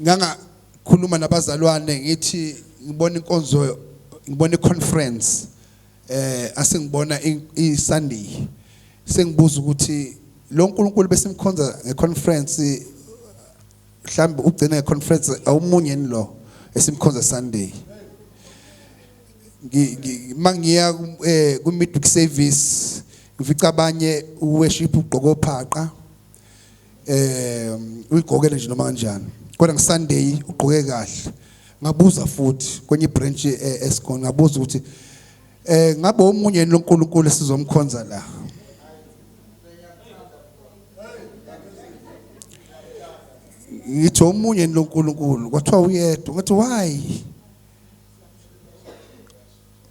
Ngangakhuluma nabazalwane ngithi ngibona inkonzo, ngibona iconference, asengibona iSunday, sengibuza ukuthi lo nkulunkulu besimkhonza ngeconference mhlambe ugcina ngeconference awumunye lo esimkhonza Sunday. Mangiya ku midweek service ngifica abanye uworship ugqoka ophaqa, uyigqokele nje noma kanjani, kodwa ngeSunday ugqoke kahle. Ngabuza futhi kwenye branch esikhona, ngabuza ukuthi ngabe omunye lo nkulunkulu esizomkhonza la? Ngithi omunye lo nkulunkulu, kwathiwa uyedwa. Ngathi why?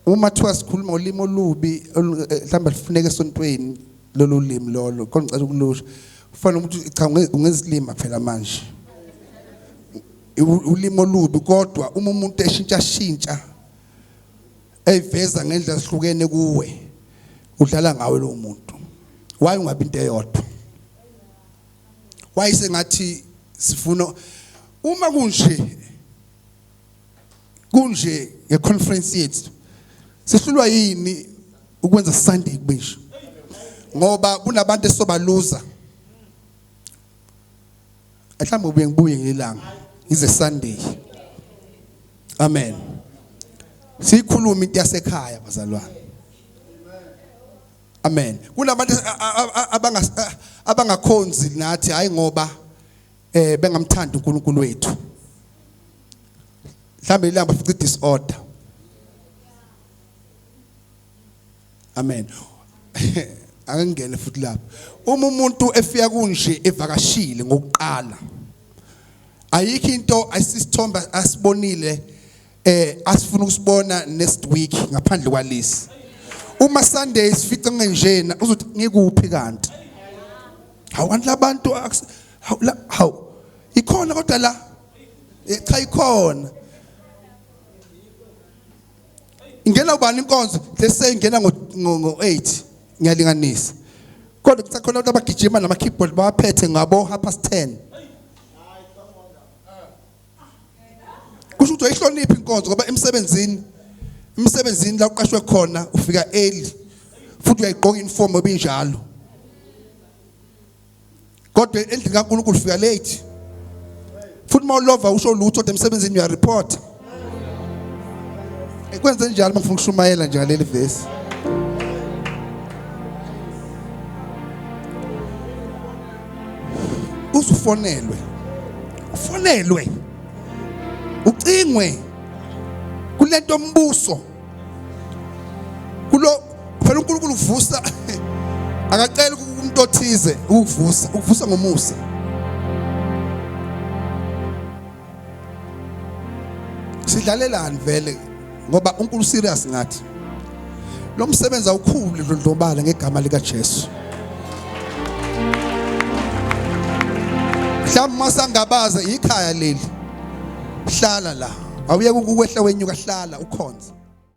Uma thiwa sikhuluma ngolimi olubi, mhlawumbe lifuneka esontweni lolu limi lolo, kodwa ngicela ukulusho. Kufanele ukuthi cha, ungezilima phela manje ulimi olubi, kodwa uma umuntu eshintsha shintsha eyiveza ngendlela ehlukene kuwe, udlala ngawe lo muntu. Why ungabi into eyodwa? Why sengathi sifuna uma kunje kunje ngeconference yethu, sihlulwa yini ukwenza Sunday kube nje? Ngoba kunabantu esobaluza. Mhlawumbe ubuye ngibuye ngelanga ize Sunday. Amen. Sikhuluma into yasekhaya bazalwane. Amen. Kunabantu abangakhonzi nathi, hayi ngoba bengamthandi uNkulunkulu wethu. Mhlambe ilanga bafica disorder. Amen. Angingene futhi lapho. Uma umuntu efika kunje evakashile ngokuqala, ayikho into asisithombe asibonile asifuna ukusibona next week ngaphandle kwalesi. Uma Sunday sifica ngenjena uzothi ngikuphi kanti? Hawu kanti labantu, hawu la, hawu ikhona kodwa la, cha ikhona. Ingena ubani inkonzo? Let's say ingena ngo 8, ngiyalinganisa. Kodwa kusakhona abantu abagijima nama keyboard bawaphethe ngabo 10:30. Kusho ukuthi ayihloniphi inkonzo, ngoba emsebenzini la uqashwe khona ufika early futhi uyayigqoka uniform obinjalo, kodwa endlini kaNkulunkulu ufika late futhi mawulova usho lutho, kodwa emsebenzini uya report. Kwenze njalo mangifuna ukushumayela nje ngaleli verse. Usufonelwe, ufonelwe, ucingwe kulento ombuso kulo. Phela uNkulunkulu uvusa, akacela umuntu othize ukuvusa, ukuvusa ngomusa. Sidlalelani vele? Ngoba uNkulunkulu serious ngathi. Lo msebenzi awukhulu dlondlobala ngegama lika Jesu. Mhlawumbe masangabaza ikhaya leli, hlala la, awuyeke ukwehla wenyuka, hlala ukhonze.